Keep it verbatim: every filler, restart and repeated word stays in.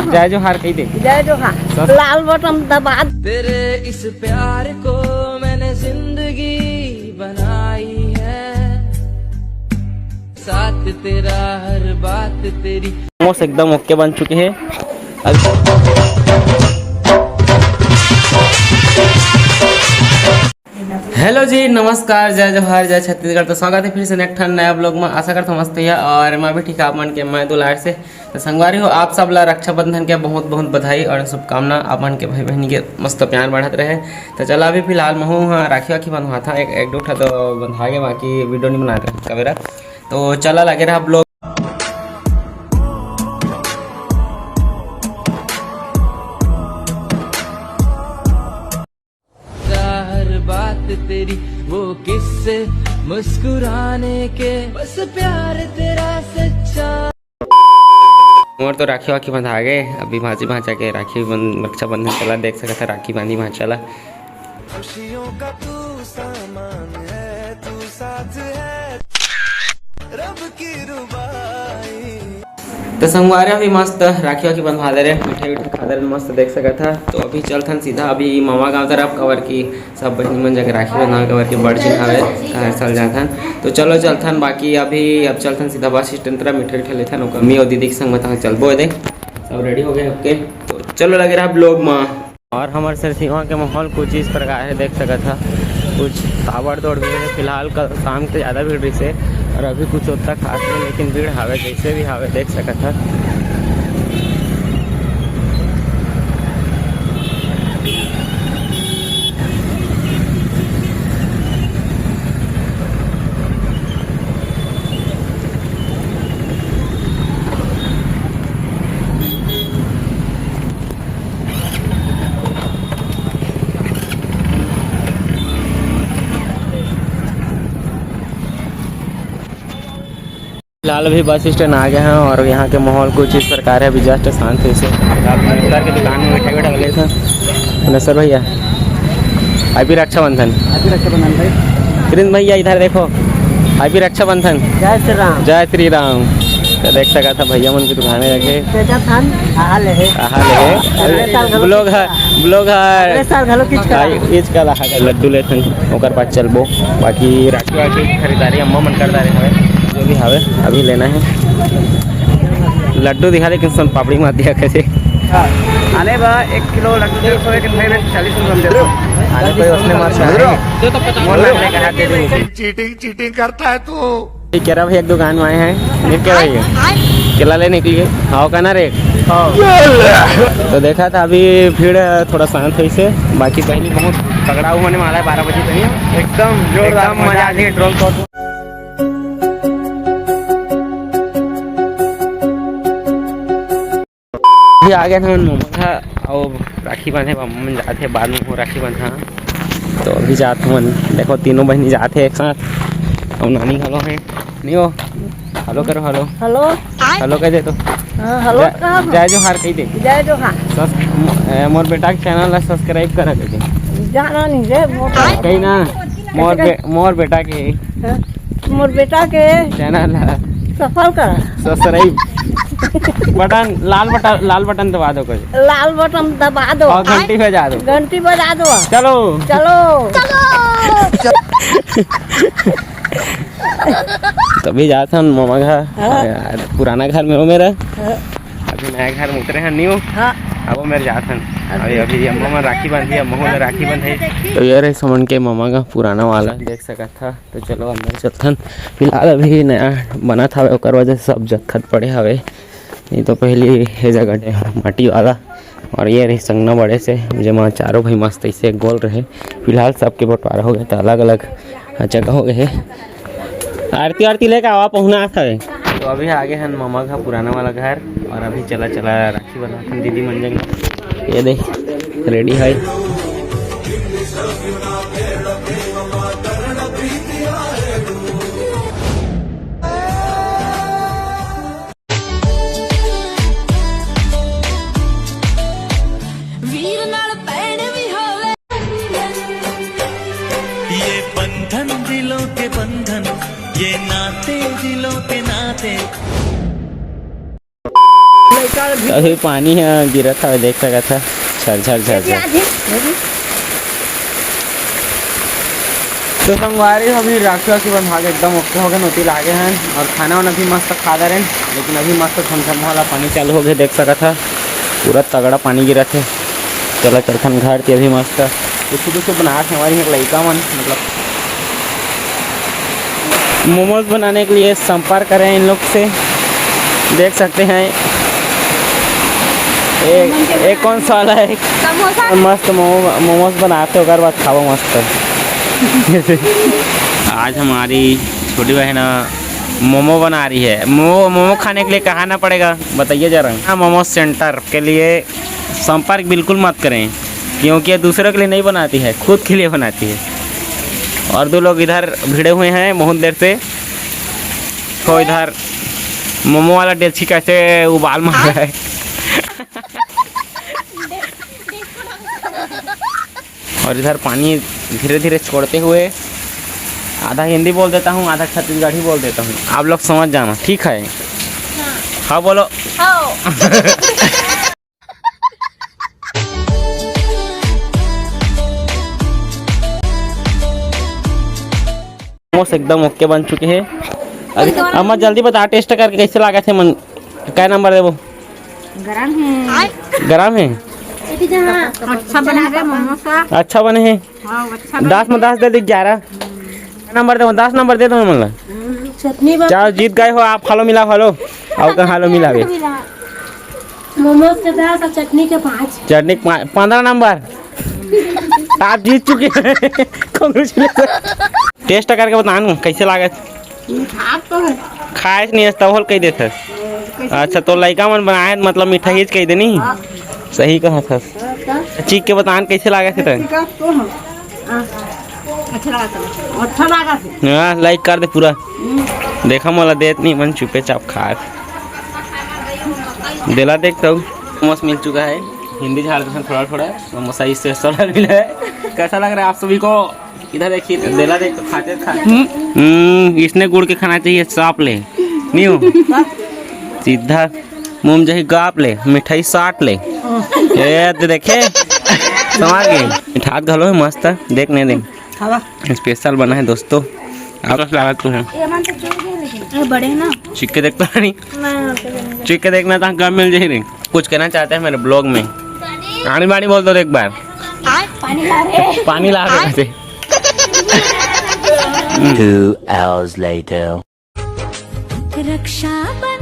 जय जोहार कही दे। जय जोहार। सस- लाल बटन दबा। तेरे इस प्यार को मैंने जिंदगी बनाई है, साथ तेरा हर बात तेरी। मोमोस एकदम ओके बन चुके हैं। अब हेलो जी, नमस्कार, जय जोहार, जय छत्तीसगढ़। तो स्वागत है फिर से एक ठन नया ब्लॉग में। आशा करता हूँ मस्त है और मैं भी ठीक, आप मन के मैं दुलार से। तो संगवारी हो, आप सब ला रक्षाबंधन के बहुत बहुत बधाई और शुभकामना। आप मन के भाई बहनी के मस्त प्यार बढ़त रहे। तो चला, अभी फिलहाल महू हाँ राखी वाखी बंधवाथा, एक, एक दो ठा तो बंधवा गए, बाकी वीडियो नहीं बनाते कबेरा। तो चला, लगे रहा ब्लॉग। हर बात तेरी, वो किस्से मुस्कुराने के, बस प्यार तेरा सच्चा। मोर तो राखी वाखी बंधा गए, अभी भांची भांचा के राखी बन-, रक्षाबंधन चला, देख सकत है राखी बांधी भांचा ला। खुशियों का तू सामान है, तू साथ है, रब की रुबाई। तो संगवारी अभी मस्त राखी वाखी बंधवा दे रहे, मिठाई उठाई खा दे रहे, मस्त देख सकत हा। तो अभी चलथन सीधा अभी मामा गांव तरफ, काबर की सब बहिनी मन जाके राखी बंधावे, काबर की बड़ दिन हवे, हर साल जाथन। तो चलो चलथन, बाकी अभी अब चलथन सीधा बस स्टैंड तरफ, मिठाई उठाई लेथन, ओकर मम्मी और दीदी के संग में तहाँ चलबो दे। सब रेडी हो गए ओके, तो चलो लगे रहा ब्लॉग में। और हमर सरसीवा के माहौल कुछ इस प्रकार है, देख सकत हा, कुछ ताबड़तोड़ भीड़ है। फिलहाल कल शाम के ज़्यादा भीड़ रही से, और अभी कुछ उतना खास नहीं, लेकिन भीड़ हावे, जैसे भी हावे, देख सकत हा। फिलहाल अभी बस स्टैंड आ गए हैं और यहाँ के माहौल कुछ इस प्रकार है, अभी जस्ट शांत है। इसे आप उतर के दुकान में बैठे बैठे ले था नसर भैया। हैप्पी रक्षाबंधन। हैप्पी रक्षाबंधन भाई। प्रिंस भैया इधर देखो, हैप्पी रक्षाबंधन। जय श्री राम। जय श्री राम। तो देख सका था भैया मन की दुकानें रखे। तेजा थान आहा ले है। आहा ले है। अगले साल घलो ब्लॉग है, ब्लॉग है। अगले साल घलो किच करा। भाई, किच करा है। लड्डू लेथन, ओकर बाद चलबो। बाकी राखी वाखी खरीदारी अम्मा मन कर डारे हवे, जो भी हवे अभी लेना है। लड्डू दिखा दे, किसन पापड़ी मार दिया कैसे। हाँ, आने बा एक किलो लड्डू दे सौ, एक भाई में चालीस रुपये में दे दो। आने कोई उसने मार से आए। मोर लग रहा है, कहाँ दे दे। चीटिंग, चीटिंग करता है तू। ठीक है, अभी एक दुकान में आए हैं, देख के भाई केला लेने के लिए। हाव का ना रे? हाँ। तो देखा था अभी भीड़ थोड़ा शांत है इसे, बाकी पहले बहुत तगड़ा हुआ ने मारा है बारह बजे तक। एकदम जोरदार एकदम मजा आ गई ड्रोन शॉट। अभी आ गए थे मन मोमोज हा, अउ राखी बांधे बा, मन जात हे बाद में हो राखी बांधा। तो अभी जात मन, देखो तीनों बहनी जात हे एक साथ, अउ नानी घलो हे, नहीं हो? हेलो करो, हेलो। हेलो। हेलो कह दे तो। हाँ, हेलो जय, कहाँ हो? जय जोहार कह दे। जय जोहार। सब्स-, म-, ए, मोर बेटा के चैनल ला सब्सक्राइब करा कह दे। जाना नहीं रे, वो कहीं ना, मोर कैसे बे-, मोर बेटा के हाँ, मोर बेटा के चैनल है। सफल कर। सब्सक्राइब बटन, लाल बटन, लाल बटन दबा दो कुछ। लाल बटन दबा दो। और घंटी बजा दो। घंटी बजा दो। चलो। चलो। तभी जात हन मामा घर। हाँ। पुराना घर में हो मेरा। हाँ। अभी नया घर में उतरे हन न्यू। हाँ। अब वो मेरे जात हन। अभी, अभी अम्मा मन राखी बांधी, अम्मा मन राखी बांधी। तो ये रहे समन के मामा का पुराना वाला, देख सकत था। तो चलो अंदर चलथन। फिलहाल अभी नया बनत हवे, ओकर वजह से सब जतखत पड़े हवे। नहीं तो पहली ये जगह डे माटी वाला, और ये रही संगना बड़े से, जेमा चारों भाई मस्त ऐसे गोल रहे। फिलहाल सबके बंटवारा हो गया, तो अलग अलग जगह हो गए हे। आरती आरती लेके आवा, पहुना आत हवे। तो अभी आगे हन मामा घर, पुराना वाला घर, और अभी चला चला राखी वाला दीदी मन जंग। ये दे रेडी है। वीर नाल भैन भी होवे। ये बंधन दिलों के बंधन, ये नाते दिलों के नाते। लइका अभी पानी ह गिरत हवे, देख सकत ह, झरझर झरझर। तो संगवारी हो, अभी राखी वाखी बंधा के एकदम ओके हो गए, नोती लागे हैं और खाना वाना भी मस्त खा दे रहे हैं। लेकिन अभी मस्त थमथम वाला पानी चालू हो गया, देख सकत ह, पूरा तगड़ा पानी गिरत है। चला चलथन घर के अभी मस्त कुछ कुछ बनात हे हमारी एक लइका मन, मतलब मोमोज बनाने के लिए संपर्क करें इन लोग से। देख सकते हैं एक, एक कौन सा वाला है, समोसा। मस्त मोमो, मोमोज बनाते हो, ओकर बाद खाओ मस्त। आज हमारी छोटी बहन मोमो बना रही है। मोमो, मोमो खाने के लिए कहाँ आना पड़ेगा, बताइए जरा। हाँ, मोमो सेंटर के लिए संपर्क बिल्कुल मत करें, क्योंकि ये दूसरों के लिए नहीं बनाती है, खुद के लिए बनाती है। और दो लोग इधर भिड़े हुए हैं बहुत देर से। तो इधर मोमो वाला डेलची कैसे उबाल मार रहा है। और इधर पानी धीरे धीरे छोड़ते हुए आधा हिंदी बोल देता हूँ, आधा छत्तीसगढ़ी बोल देता हूँ, आप लोग समझ जाना, ठीक है? हाँ। हाँ, बोलो। हाँ। मोमोस एकदम ओके बन चुके हैं। अभी अम्मा, जल्दी बता, टेस्ट करके कैसे लागत हे? मन, कै नंबर देबो? गरम है। गरम है? अच्छा बने हे मोमोस। अच्छा बने हे। हाँ, अच्छा बने। दस में दस दे दे, ग्यारह। नंबर दे, दस नंबर दे दो मन ला। चटनी बा- चाहो जीत गए हो आप, हालो मिला, हालो। आओ का हालो मिला बे। मोमोज के दस और चटनी के पाँच। चटनी के पाँच, पन्द्रह नंबर। आप जीत चुके हैं। Congratulations। टेस्ट करके बता ना, कैसे लागत? मीठा तो है। खाए नहीं है, तब होल कह देते। अच्छा, तो लइका मन बनाए, मतलब मीठा ही कह देनी। हाँ। सही कहा था। हाँ, तो? चीख के बता ना, कैसे लागत हे? हाँ। अच्छा लगा था। अच्छा लगा था। हाँ, लाइक कर दे पूरा। हम्म। देखा, मोला देत नहीं, मन चुपे चाप खात। देला देख तो, मोमोस मिल चुका है। हिंदी झाड़ दे थोड़ा थोड़ा, समोसा इससे थोड़ा मिला है। कैसा लग रहा है आप सभी को? इधर देखिए, देला देख तो खाते खा। हम्म, इसने गुड़ के खाना चाहिए, सांप ले। नहीं हो? सीधा मुंह में जाही गाप ले, मिठाई साट ले। ए, दे देखे? समझ गए? मिठात घलो है, मस्त है, देख नहीं दे। खावा। स्पेशल बना है दोस्तों। आप लागत तो है। ये बड़े हैं ना? चीख के देखता नहीं। मैं यहाँ पे लेंगे। चीख के देखना था, कब मिल जाए रे। कुछ कहना चाहते हैं मेरे ब्लॉग में? आनी बानी बोल दो एक बार। पानी ला रहे। पानी ला रहे थे। Two hours later. रक्षाबंधन।